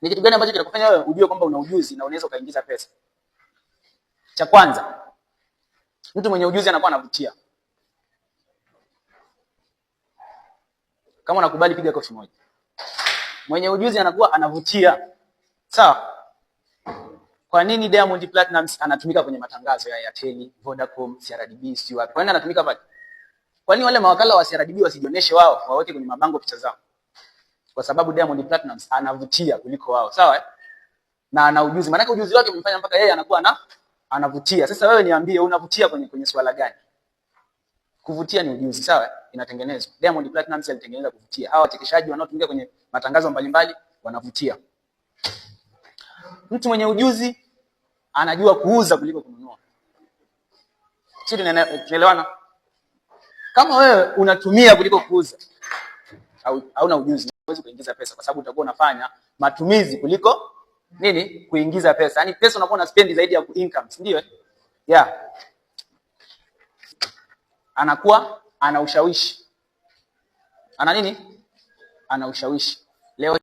Ni kitu gani ambacho kinakufanya wewe ujue kwamba una ujuzi na unaweza ukaingiza pesa? Cha kwanza, mtu mwenye ujuzi anakuwa anavutia. Kama unakubali piga kofi moja. Mwenye ujuzi anakuwa anavutia. Sawa? Kwa nini Diamond Platnumz anatumika kwenye matangazo ya Airtel, Vodacom, CRDB, si wapi? Kwa nini anatumika pale? Kwa nini wale mawakala wa CRDB wasijionyeshe wao, waweke kwenye mabango picha zao? Kwa sababu Diamond Platnumz anavutia kuliko wao, sawa eh? Na ana ujuzi. Maana ujuzi wake umemfanya mpaka yeye anakuwa na anavutia. Sasa wewe niambie, unavutia kwenye swala gani? Kuvutia ni ujuzi, sawa? Inatengenezwa. Diamond Platnumz alitengeneza kuvutia. Hawa wachekeshaji wanaotumika kwenye matangazo mbalimbali wanavutia. Mtu mwenye ujuzi anajua kuuza kuliko kununua. Sisi tunaelewana? Kama wewe unatumia kuliko kuuza, au hauna ujuzi, huwezi kuingiza pesa kwa sababu utakuwa unafanya matumizi kuliko nini? Kuingiza pesa. Yaani pesa unakuwa una spend zaidi ya income, si ndio? Yeah. Anakuwa ana ushawishi. Ana nini? Ana ushawishi. Leo